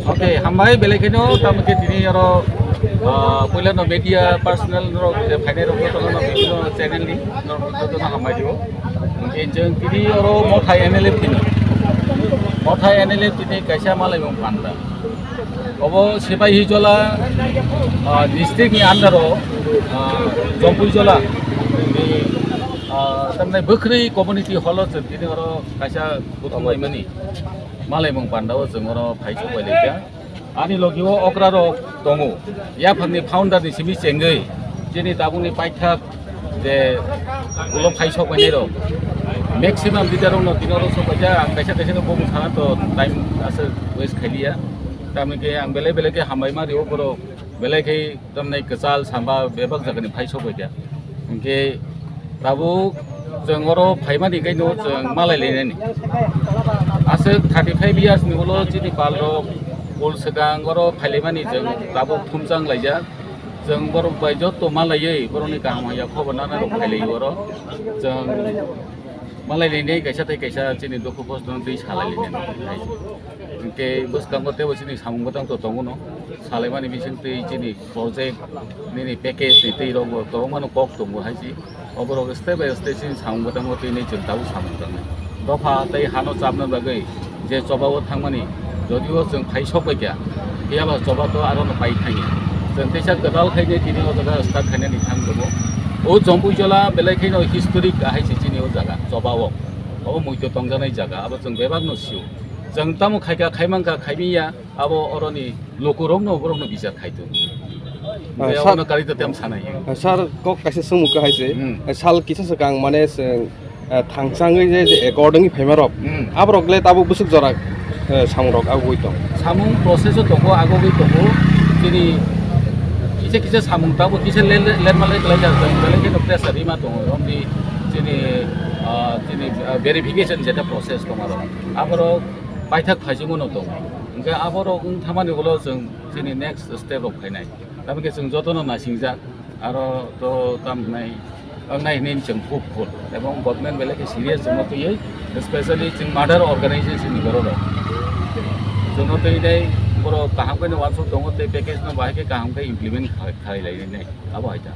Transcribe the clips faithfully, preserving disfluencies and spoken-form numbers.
Okay, hambai belai kheno tamo khe tini oro, ah, puila no media personnel rok je phainai rok jotono no bibhinno channel ni norok jotono hambai dio. Hwnkhe chwng tini oro Mothai N L F tini, Mothai N L F tini kaisa malaimung panda. Obo Sipahijola, ah, district ni under o, ah, Jompuijola ni, ah, tamni Bwkhri community hall o chwng tini oro kaisa buthum laimani malaimung panda o chwng oro phai sok bai laikha. Ani logi o okra rok tongo. Yaphang ni founder ni simi chengwi chini tabuk ni paithak je ulo phai sok bai nai rok. Maximum leader rok no tino rok sok bai ja, ang kaisa kaisa no bumung sana to time aswk waste khailiya. Tamni khe ang belai belai khe hambai ma rio borok belai khe tamni kwchal samba bebak jaga ni phai sok bai kha. Hinkhe tabuk chwng oro phaimani khe no chwng malai lainani. Aswk thirty five years ni ulo chini pal rok ul swkang oro phailaimani chwng tabuk thumchang laijak. Chwng borok bai joto malaiwi borokni kaham hamya khobor nana rok phailai oro. Chwng malai lainai kaisa tei kaisa chini dukhu kosto no twi salai lainani. Hinkhe bwskango teibo chini samung bwtang to tongo no. Salaimani bising twi chini project nini package ni twi rok bo kwbangma no kok tongo hai si. Oborok step by step chini samung bwtang bo twi nai chwng tabuk samung tangnai. Dopha tei hano chapna bagwi je choba o thangmani, jodio chwng phai sok bai kha, phiya ba choba to aro no pai thangya. Chwng teisa kwtal khai nai tini o jaga start khainani thang tongo. O Jompuijola belai kheno historic hai si chini o jaga choba o. Obo muito tongjaknai jaga, abo chwng bebak no sio. Chwng tamo khaika, khaimangkha, khaimiya, abo oroni lukurokno, borokno bichar khai tong. Ah, Hwnkhe sir. Abono karwi to tem sanai. Ah, sir, kok kaisa swngmung kha hai se. Hmm. Ah, sal kisa swkang, mane, se, ah, thangchangwi je, je according phaimarok. Hmm. Aborok le tabuk bwswk jora, eh, samungrok agugwi tong. Samung process o tongo, agugwi tongo. Chini kisa kisa samung tabuk kisa le, le, lerma le klaijak tong, belai kheno pressure rima tongo. Romni chini, ah, chini, ah, verification jeta process tong aro. Aborok paithak phaisingwino tongo. Hwnkhe aborok wng thamani ulo chwng chini next step rok phainai. Tamokhe chwng jotono naisingjak, aro to tam hwnai, wngnai hwnwi chwng hopeful. Ebong government belai khe serious chwngno twiwi, especially chwng mother organization ni borok rok. Chwngno twiwi tei borok kaham khe no uansuk tongo tei package no bahai khe kaham khe implement khai, khai lai nai. Abo hai ta.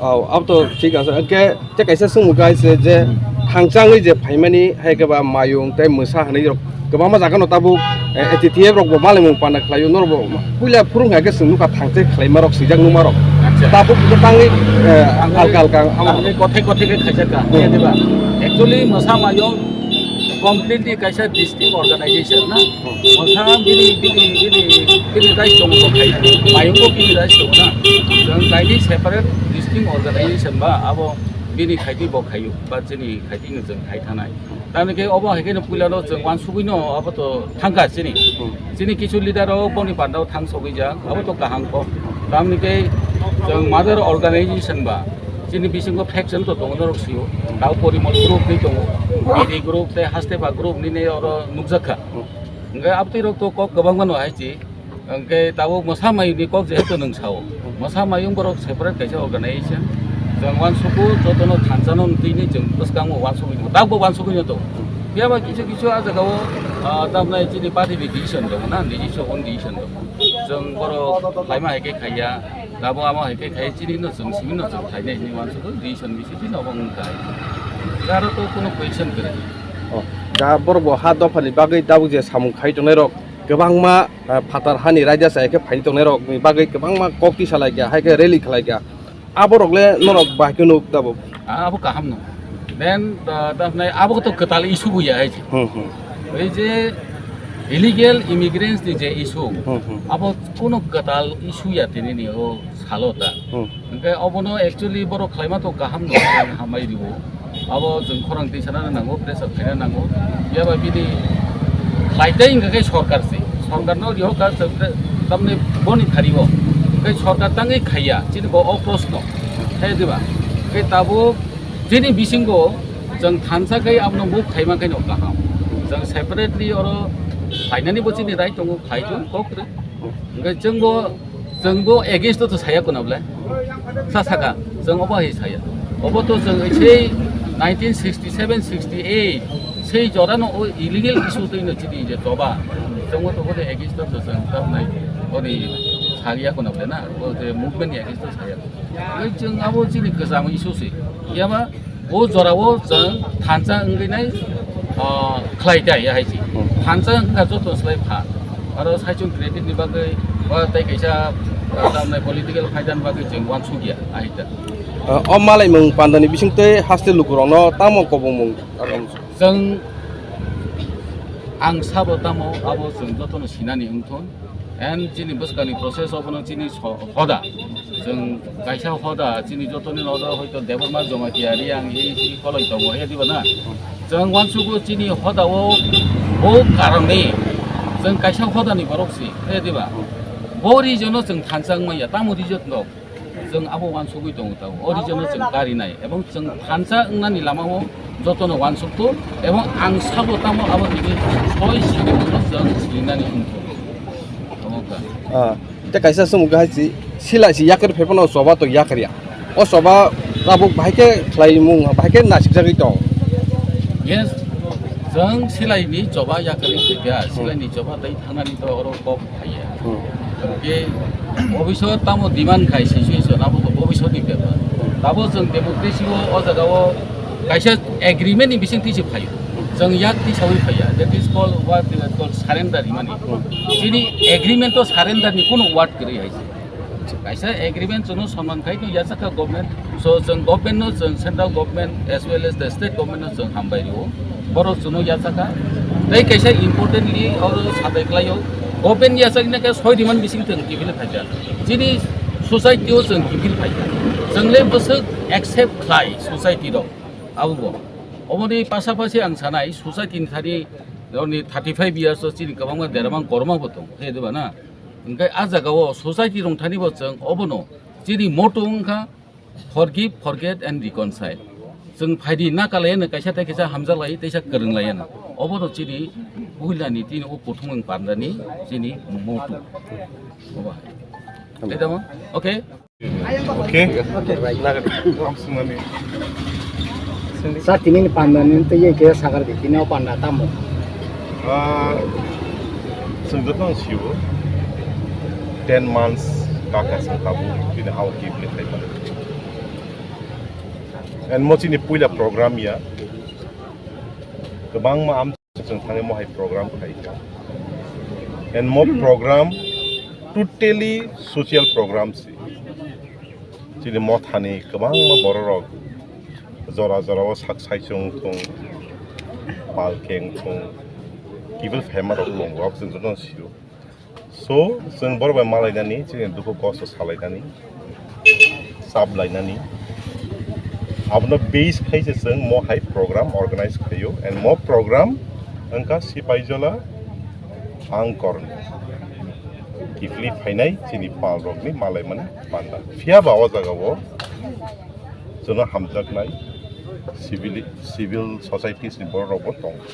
Oh, abo to thik ase. Hwnkhe tei kaisa swngmung kha se je thangchangwi je phaimani hai khe ba mayung tei mwsa hinwi rok kwbangma jaga no tabuk, eh, A T T F rok bo malaimung panda khlaio, norok bo puila phurung hai khe chwng nukha thangchai khlaima rok swijak nukma rok. Acha. Tabuk bo tangwi, eh, alka alka ang, ang kothai kothai khe khaijak kha, Hmm. Diba? Actually mwsa mayung completely kaisa distinct organization na. Mwsa bini, bini, bini, bini rights tongo bo khai. Mayung bo bini rights tongo na. Chwng kaini separate distinct organization ba abo bini khaitwi bo khaio ba chini khaitwi no chwng khai thanai. Tamni khe obo hai khe no puila no chwng uansugwi no abo to thangkha chini. Hmm. Chini kisu leader rok boni panda o thang sogwi jak, abo to kaham kok. Tamni khe chwng mother organization ba chini bisingo faction to tongo norok sio. Tao Porimol group ni tongo, B D group tei Hastepa group ni ne oro nukjak kha. Hmm. Hwnkhe abtwi rok to kok kwbangma no hai chi. Hwnkhe tabuk mwsa mayung ni kok jehetu nwng sao. Mwsa mayung borok separate kaisa organization. Chwng uansukgo jotono thansa no twi ni chwng bwskango uansugwi tongo. Tabukbo uansugwi no tongo. Phiya ba kisu kisu ah jagao, ah, tamnai chini party ni decision tongo na, niji so own decision tongo. Chwng borok khlaima hai khe khaiya, tabuk amo hai khe khaiya chini no chwng simi no chwng khainai hinwi uansukgo decision bisi chini obo wng kha. Aro to kuno question kwrwi. Oh, da borok bo ha dopha ni bagwi tabuk je samung khai tongnai rok kwbangma, ah, phatar hani raida chaya khe phai tongnai rok ni bagwi kwbangma kok tisa lai kha, hai khe rally khlai kha. Aborok le norok bahai khe nuk tabuk? Ah, abo kaham no. Then, ah, tamni abo to kwtal issue bo ya hai je. Hmm, hmm. Ei je illegal immigrants ni je issue, Hmm, hmm. Abo kuno kwtal issue ya tini ni o salo ta. Hmm. Hwnkhe obono actually borok khlaima to kaham no, hambai rio. Abo chwng khorang twi sana nango, pressure khaina nango. Phiya ba bini khlai tei hwnkha khe sorkar se. Sorkar no riho ka chwng khe tamni boni phari o. Hwnkhe sorkar tangwi khaiya, chini bo o proshno. Khe diba? Hwnkhe tabuk chini bisingo chwng thansa khai abono move khaima khe no kaham. Chwng separately oro khlainani bo chini right tongo, khlai thung, kok rw. Hwnkhe chwng bo Chwng bo against o to saya kuna bole. Sa saka, chwng obo hai saya. Obo to chwng sei nineteen sixty seven sixty eight sei jora no o illegal issue twi no chini je choba. Chwng o to bode against o to chwng tabnai ori sariya kono bole na, o je movement ni against o sariya. Oi chwng abo chini kwcham issue se. Yaba o jora o chwng thansa wngwi nai, ah, khlai tai ya hai si. Hmm. Thansa wngkha joto slai pha. Aro saichung credit ni bagwi ba tai kaisa, ah, tabnai political phaida ni bagwi chwng wansuk ya ahai ta. Ah, o malaimung panda ni bising tei haste lukurokno tamo kobongmung? Chwng ang sabo tamo abo chwng jotono sinani wngthun. And chini bwskangni process obono chini so-, hoda. Chwng kaisa hoda, chini jotoni hoda hoito Debbarma Jamatia Reang ei si koloi tongo, he diba na? Chwng wansugo chini hoda o bo karone chwng kaisa hodani borok si, he diba? Bo region o chwng thansa wngmaya, tamo region dok? Chwng abo wansugwi tongo tamo. O region o chwng karinai ebong chwng thansa wngnani lama o jotono wansukgo ebong ang sabo tamo abo tini soi sini chwng sinani wngkha. Tamo wngkha. Ah, tei kaisa swngmung khe hai si, silai si yakar phai phano choba to yakar ya. O choba tabuk bahai khe khlaimung, bahai khe nasikjagwi tong. Yes, chwng silaini choba yakarwi tongya, silaini choba tei thangnani to oro kok phaiya. Hmm. Hwnkhe obisor tamo demand khai situation abo to obisor ni bepar. Tabo chwng democracy o, o jaga o kaisa agreement ni bising twi se phaio. Chwng yak tisawi phaiya, that is called what is called surrender himani. Chini agreement o surrender ni kuno word kwrwi hai se. Kaisa agreement chwngno sonman khai tong yachakha government. So chwng government no, chwng central government as well as the state government no chwng hambai rio. Borok chwngno yachakha. Tei kaisa importantly oro satai khlaio. Government yachakna khe soi diman bising chwng kiphilwi phaikha. Chini society o chwng kiphilwi phaikha. Chwngle bwswk accept khlai society rok. Abo bo. Oboni pasapasi ang sanai society ni thani, oni thirty five years o chini kwbangma derma korma bo tong. He diba na? Hwnkhe a jaga o society rong thani bo chwng obono chini motto wngkha forgive, forget and reconcile. Chwng phaidi na kalai no kaisa tei kaisa hamjak lai, teisa kwrwng lai no. Obono chini puila ni tini o kuthumung pandani chini motto. Obo hai. Tei tamo? Okay. Okay. Nagari. Ang sumani. Sir, tini ni panda ni tei ye khe sakar di, tini o panda tamo? Ah, chwng joto no sio. Ten months kaka chwng tabuk, tini hao kibli khai. And mo chini puila program ya. Kwbangma am Chwng thani mohai program khai kha. And mo program totally social program si. Chini mothani kwbangma bororok jora jora o sak saichung thung, pal keng thung, kibil phaima rok tongo, chwng jotono sio. So, chwng borok bai malainani, chini dukhu kosto salainani, chap lainani. Abono base khai se chwng mo hai program organize khaio, and mo program wngkha Sipaijola Angkor ni kiphilwi phainai chini pal rokni malaimani panda. Phiya ba o jaga o chwngno hamjaknai civil, civil societies ni borok rok bo tongo.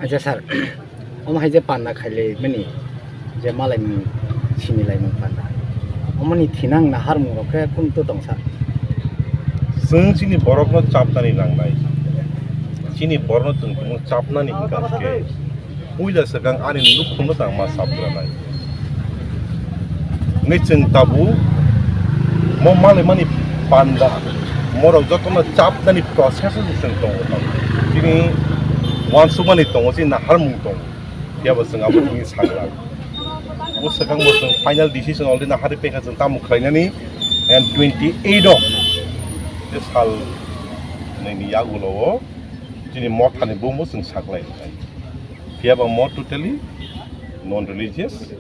Acha sir, omo hai je panda khailai mani, je malai mung sini lai mung panda. Omo ni thinang nahar mung rok khe kun to tong sir? Chwng chini borok no chapnani nangnai. Chini borok no chwng tongmung chapnani hwnkha khe puila swkang ani nukhung no tang ma chapgranai. Hwnwi chwng tabuk mo malaimani panda, morok jotono chapnani process o chwng tongo. Chini uansukmani tongo, chini naharmung tongo. Phiya bo chwng abo hwnwi sakha. Bo swkang bo chwng final decision already nahari pekha chwng tamo khlainani, and twenty eight o je sal nini yagulo o chini mothani bumbo chwng saklai. Phiya ba mo totally non religious,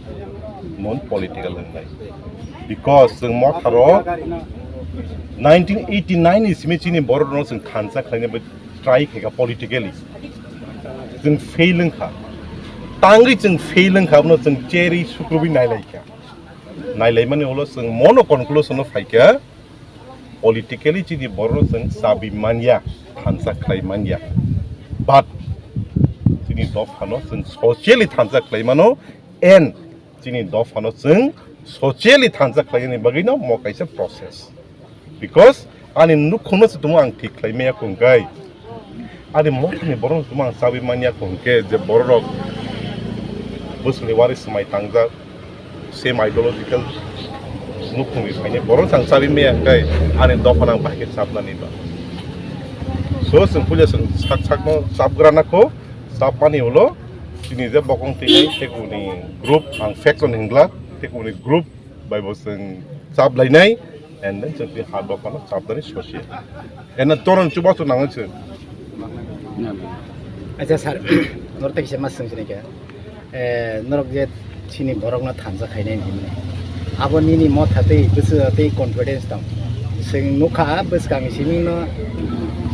non political wngnai. Because chwng motharo nineteen eighty nine ni simi chini borok rok chwng thansa khlaina bai try khaika politically. Chwng fail wngkha. Tangwi chwng fail wngkha, abono chwng cherwi sukrubwi nailaikha. Nailaimani ulo chwng mono conclusion o phaikha. Politically chini borok chwng chabi manya, thansa khlai manya. But chini dophano chwng socially thansa khlai mano, and chini dophano chwng socially thansa khlaini bagwino mo kaisa process. Because ani nukhungno se tumo ang thik khlai maya kungkai. Ani mothani borok no ang chabi manya kho hwnkhe je borok rok bwswkni wari swmai tangjak, same ideological nukhungni phainai borok ang chabi maya hwnkhe ani dopha nang bahai khe chapnani ba. So chwng puila chwng sak sakno chapgrana kho, chapmani ulo chini je bokong twi tei kubuni group ang faction hwngla tei kubuni group bai bo chwng chap lainai, and then chwng tini ha dophano chapnani sosi. Eno toron chubachu nangwi chwng. Acha sir, norok tei kisa ma swng sinai kha. Eh, norok je chini borokno thansa khainai hinwi. Abo nini motha tei bwswk tei confidence tong. Chwng nukha bwskangni simingno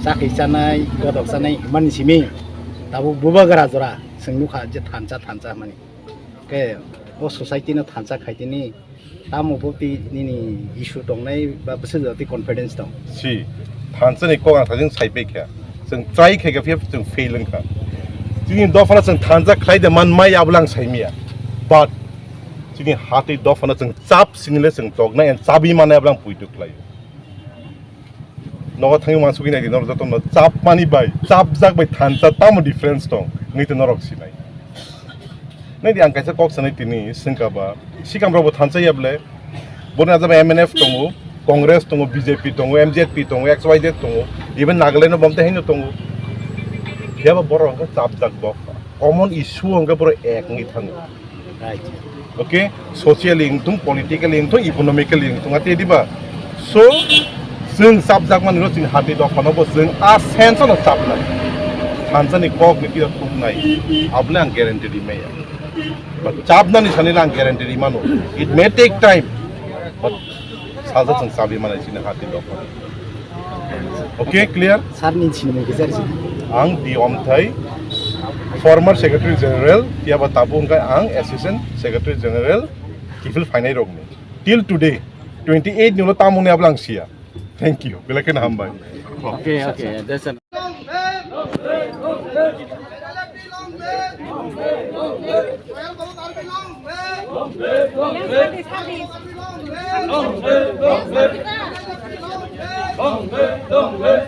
chakhi chanai, godok chanai himani siming. Tabuk bubagra jora chwng nukha je thansa thansa hwnmani. Khe o society no thansa khaitini. Tamo bo tei nini issue tongnai ba bwswk jora tei confidence tong? Si, thansa ni kok ang sajeng sai pai kha. Chwng try khai kha, phiya chwng fail wng kha. Chini dophano chwng thansa khlai de man mai, abo lang sai miya. But chini ha tei dophano chwng chap sinile chwng toknai and chabi manai, abo lang puitu khlai. Nogo thangwi uansugwi naidi, norok jotono chapmani bai chapjak bai thansa tamo difference tong, wngwi tei norok sinai. Naidi, ang kaisa kok sanai tini swngkha ba, sikamrokbo thansa ya bwle, boni ajaba M N F tongo, Congress tongo, B J P tongo, M Z P tongo, X Y Z tongo, even Nagaland no bomte haino tongo. Phiya ba borok hwnkhe chapjak bo, common issue hwnkhe borok ek wngwi thango. Right. Okay, socially wngthung, politically wngthung, economically wngthung, ate diba? So, chwng chapjakmani rw chini hati dophano bo chwng a sense no chapnai. Thansa ni kok ni kira thumnai. Abole ang guarantee rimaya. But chapnani sani ang guarantee rimano. It may take time. But Salsa chwng chabi manai chini hati dophano. Okay, clear? Sir ni sinimung kisa risi. Ang D Omthai, former Secretary General, phiya ba tabuk hwnkhe ang Assistant Secretary General, kiphil phainai rokni. Till today, twenty eight ni ulo tamungni abo ang siya. Thank you. Belai kheno hambai. Okay, okay. That's a Long live, long live.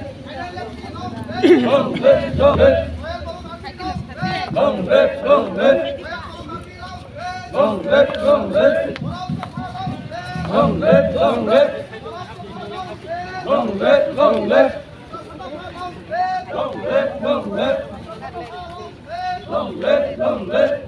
Long live, long live. Long live, long live. Long live, long live. Long live, long live. Long live, long live.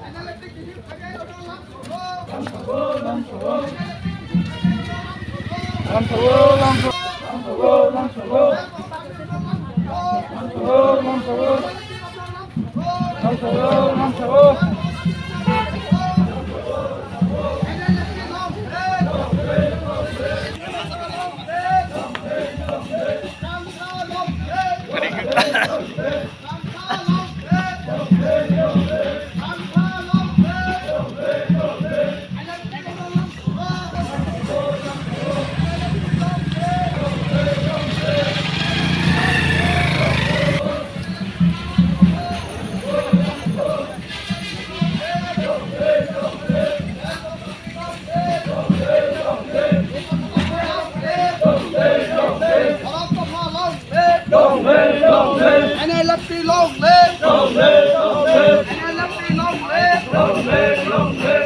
N L F T long live! N L F T long live! N L F T long live!